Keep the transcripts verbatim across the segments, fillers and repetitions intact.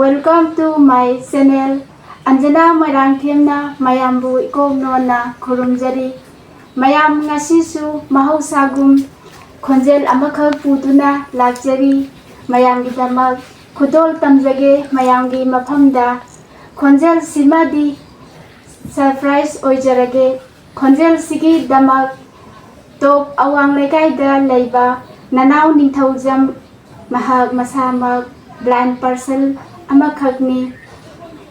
Welcome to my channel. ꯑꯟꯖꯅꯥ ꯃꯣꯏꯔꯥꯡꯊꯦꯝꯅ ꯃꯌꯥꯝꯕꯨ ꯏꯀꯣꯛ ꯅꯣꯟꯅ ꯈꯨꯔꯨꯝꯖꯔꯤ꯫ ꯃꯌꯥꯝ ꯉꯁꯤꯁꯨ ꯃꯍꯧꯁꯥꯒꯨꯝ ꯈꯣꯟꯖꯦꯜ ꯑꯃꯈꯛ ꯄꯨꯗꯨꯅ ꯂꯥꯛꯆꯔꯤ꯫ ꯃꯌꯥꯝꯒꯤꯗꯃꯛ ꯈꯨꯗꯣꯜ ꯇꯝꯖꯒꯦ ꯃꯌꯥꯝꯒꯤ ꯃꯐꯝꯗ꯫ ꯈꯣꯟꯖꯦꯜꯁꯤꯃꯗꯤ surprise ꯑꯣꯏꯖꯔꯒꯦ꯫ ꯈꯣꯟꯖꯦꯜꯁꯤꯒꯤꯗꯃꯛ ꯇꯣꯞ ꯑꯋꯥꯡ ꯂꯩꯀꯥꯏꯗ ꯂꯩꯕ ꯅꯅꯥꯎ ꯅꯤꯡꯊꯧꯖꯝ, ꯃꯍꯥꯛ ꯃꯁꯥꯃꯛ blind person ꯑꯃꯈꯛꯅꯤ꯫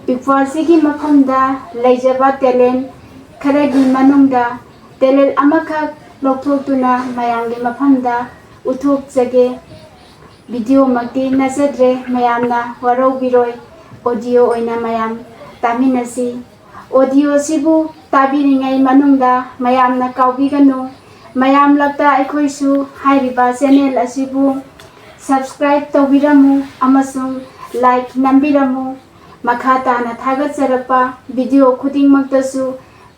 ꯄꯤꯛꯄꯥꯁꯤꯒꯤ ꯃꯐꯝꯗ ꯂꯩꯖꯕ talent ꯈꯔꯒꯤ ꯃꯅꯨꯡꯗ talent ꯑꯃꯈꯛ ꯂꯧꯊꯣꯛꯇꯨꯅ ꯃꯌꯥꯝꯒꯤ ꯃꯐꯝꯗ ꯎꯠꯊꯣꯛꯆꯒꯦ꯫ Video ꯃꯛꯇꯤ ꯅꯠꯆꯗ꯭ꯔꯦ, ꯃꯌꯥꯝꯅ ꯋꯥꯔꯧꯕꯤꯔꯣꯏ꯫ Audio ꯑꯣꯏꯅ ꯃꯌꯥꯝ ꯇꯥꯃꯤꯟꯅꯁꯤ꯫ Audio ꯁꯤꯕꯨ ꯇꯥꯕꯤꯔꯤꯉꯩ ꯃꯅꯨꯡꯗ ꯃꯌꯥꯝꯅ ꯀꯥꯎꯕꯤꯒꯅꯨ꯫ ꯃꯌꯥꯝ ꯂꯛꯇ ꯑꯩꯈꯣꯏꯁꯨ ꯍꯥꯏꯔꯤꯕ channel ꯑꯁꯤꯕꯨ subscribe ꯇꯧꯕꯤꯔꯝꯃꯨ ꯑꯃꯁꯨꯡ like ꯅꯝꯕꯤꯔꯝꯃꯨ꯫ ꯃꯈꯥ ꯇꯥꯅ ꯊꯥꯒꯠꯆꯔꯛꯄ video ꯈꯨꯗꯤꯡꯃꯛꯇꯁꯨ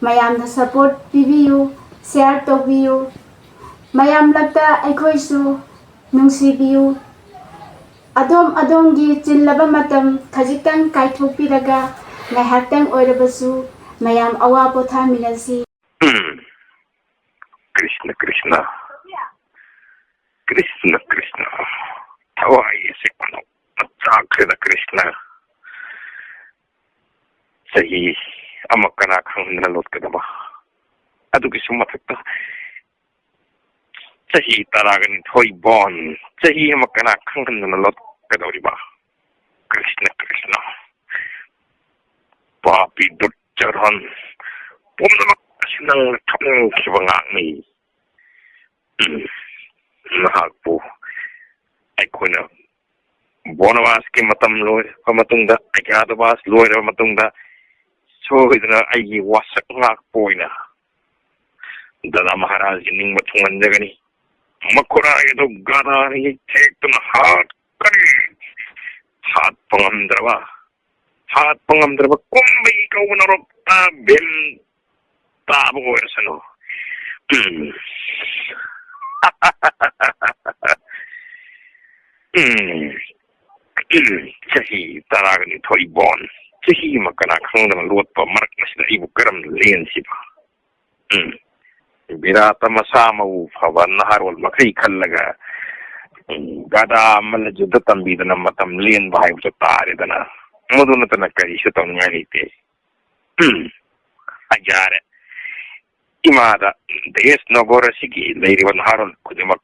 ꯃꯌꯥꯝꯅ support ꯄꯤꯕꯤꯌꯨ, share ꯇꯧꯕꯤꯌꯨ꯫ ꯃꯌꯥꯝ ꯂꯛꯇ ꯑꯩꯈꯣꯏꯁꯨ ꯅꯨꯡꯁꯤꯕꯤꯌꯨ꯫ ꯑꯗꯣꯝ ꯑꯗꯣꯝꯒꯤ ꯆꯤꯜꯂꯕ ꯃꯇꯝ ꯈꯖꯤꯛꯇꯪ ꯀꯥꯏꯊꯣꯛꯄꯤꯔꯒ ꯉꯥꯏꯍꯥꯛꯇꯪ ꯑꯣꯏꯔꯕꯁꯨ ꯃꯌꯥꯝ ꯑꯋꯥ ꯄꯣꯊꯥꯃꯤꯟꯅꯁꯤ꯫ ꯎꯝ꯫ ꯀ꯭ꯔꯤꯁꯅ, ꯀ꯭ꯔꯤꯁꯅ, ꯀ꯭ꯔꯤꯁꯅ, ꯀ꯭ꯔꯤꯁꯅ꯫ ꯊꯋꯥꯏ ꯑꯁꯤ ꯄꯥꯡꯂꯞꯅ ꯆꯥꯛꯈ꯭ꯔꯦꯗ ꯀ꯭ꯔꯤꯁꯅ꯫ ꯆꯍꯤ ꯑꯃ ꯀꯅꯥ ꯈꯪꯍꯟꯗꯅ ꯂꯣꯠꯀꯗꯕ? ꯑꯗꯨꯒꯤꯁꯨ ꯃꯊꯛꯇ ꯆꯍꯤ ꯇꯔꯥꯒ ꯅꯤꯊꯣꯏ ꯕꯣꯟ, ꯆꯍꯤ ꯑꯃ ꯀꯅꯥ ꯈꯪꯍꯟꯗꯅ ꯂꯣꯠꯀꯗꯧꯔꯤꯕ? ꯀ꯭ꯔꯤꯁꯅ, ꯀ꯭ꯔꯤꯁꯅ꯫ ꯄꯥꯄꯤ ꯗꯨꯠꯆꯔꯟ ꯄꯨꯝꯅꯃꯛ ꯑꯁꯤ ꯅꯪꯅ ꯊꯝꯈꯤꯕ ꯉꯥꯛꯅꯤ꯫ ꯎꯝ, ꯅꯍꯥꯛꯄꯨ ꯑꯩꯈꯣꯏꯅ ꯕꯣꯅꯕꯥꯁꯀꯤ ꯃꯇꯝ ꯂꯣꯏꯔꯕ ꯃꯇꯨꯡꯗ, ꯑꯒ꯭ꯌꯥꯇꯕꯥꯁ ꯂꯣꯏꯔꯕ ꯃꯇꯨꯡꯗ, ꯁꯣꯏꯗꯅ ꯑꯩꯒꯤ ꯋꯥꯁꯛ ꯉꯥꯛꯄ ꯑꯣꯏꯅ ꯗꯗꯥ ꯃꯍꯥꯔꯥꯖꯒꯤ ꯅꯤꯡꯕ ꯊꯨꯡꯍꯟꯖꯒꯅꯤ꯫ ꯃꯈꯨꯔꯥꯏ ꯑꯗꯨ ꯒꯗꯥꯅ ꯌꯩꯊꯦꯛꯇꯨꯅ ꯍꯥꯠꯀꯅꯤ꯫ ꯍꯥꯠꯄ ꯉꯝꯗ꯭ꯔꯕ, ꯍꯥꯠꯄ ꯉꯝꯗ꯭ꯔꯕ ꯀꯨꯝꯕꯒꯤ ꯀꯧꯕ ꯅꯣꯔꯣꯛꯇ ꯚꯤꯝ ꯇꯥꯕ ꯑꯣꯏꯔꯁꯅꯨ꯫ ꯎꯝ꯫ ꯎꯝ꯫ ꯆꯍꯤ ꯇꯔꯥꯒ ꯅꯤꯊꯣꯏ ꯕꯣꯟ, ꯆꯍꯤ ꯑꯃ ꯀꯅꯥ ꯈꯪꯗꯅ ꯂꯣꯠꯄ ꯃꯔꯛ ꯑꯁꯤꯗ ꯑꯩꯕꯨ ꯀꯔꯝꯅ ꯂꯦꯟꯁꯤꯕ? ꯎꯝ, ꯕꯤꯔꯥꯠꯇ ꯃꯁꯥ ꯃꯎ ꯐꯕ ꯅꯍꯥꯔꯣꯜ ꯃꯈꯩ ꯈꯜꯂꯒ, ꯎꯝ, ꯒꯗꯥ ꯑꯃ ꯂꯖꯨꯗ ꯇꯝꯕꯤꯗꯅ ꯃꯇꯝ ꯂꯦꯟꯕ ꯍꯥꯏꯕꯁꯨ ꯇꯥꯔꯦꯗꯅ꯫ ꯃꯗꯨ ꯅꯠꯇꯅ ꯀꯔꯤꯁꯨ ꯇꯧꯅꯤꯡꯉꯥꯏ ꯂꯩꯇꯦ꯫ ꯎꯝ, ꯌꯥꯔꯦ꯫ ꯏꯃꯥꯗ, ꯗꯦꯁ ꯅꯣꯒꯣꯔ ꯑꯁꯤꯒꯤ ꯂꯩꯔꯤꯕ ꯅꯍꯥꯔꯣꯜ ꯈꯨꯗꯤꯡꯃꯛ,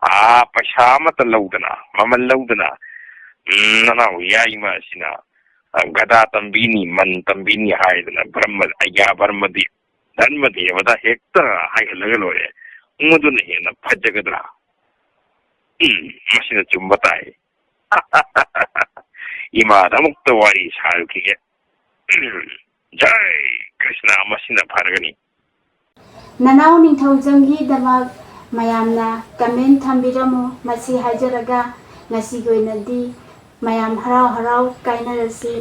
ꯑꯥ, ꯄꯩꯁꯥ ꯑꯃꯠꯇ ꯂꯧꯗꯅ, ꯃꯃꯜ ꯂꯧꯗꯅ, ꯎꯝ, ꯅꯅꯥꯎ ꯌꯥꯏꯃ ꯑꯁꯤꯅ, ꯑ, ꯒꯗꯥ ꯇꯝꯕꯤꯅꯤ, ꯃꯟ ꯇꯝꯕꯤꯅꯤ ꯍꯥꯏꯗꯅ ꯕ꯭ꯔꯍꯃ, ꯑꯌꯥ ꯕ꯭ꯔꯍꯃꯗꯤ, ꯙꯔꯃ ꯗꯦꯕꯗ ꯍꯦꯛꯇ ꯍꯥꯏꯍꯜꯂꯒ ꯂꯣꯏꯔꯦ꯫ ꯃꯗꯨꯅ ꯍꯦꯟꯅ ꯐꯖꯒꯗ꯭ꯔꯥ? ꯎꯝ, ꯃꯁꯤꯅ ꯆꯨꯝꯕ ꯇꯥꯏ꯫ ꯏꯃꯥꯗ ꯑꯃꯨꯛꯇ ꯋꯥꯔꯤ ꯁꯥꯔꯨꯈꯤꯒꯦ꯫ ꯖꯥꯏ ꯀ꯭ꯔꯤꯁꯅ, ꯃꯁꯤꯅ ꯐꯔꯒꯅꯤ꯫ ꯅꯅꯥꯎ ꯅꯤꯡꯊꯧꯖꯝꯒꯤꯗꯃꯛ ꯃꯌꯥꯝꯅ ꯀꯃꯦꯟ ꯊꯝꯕꯤꯔꯝꯃꯨ꯫ ꯃꯁꯤ ꯍꯥꯏꯖꯔꯒ ꯉꯁꯤꯒꯤ ꯑꯣꯏꯅꯗꯤ ꯃꯌꯥꯝ ꯍꯔꯥꯎ ꯍꯔꯥꯎ ꯀꯥꯏꯅꯔꯁꯤ꯫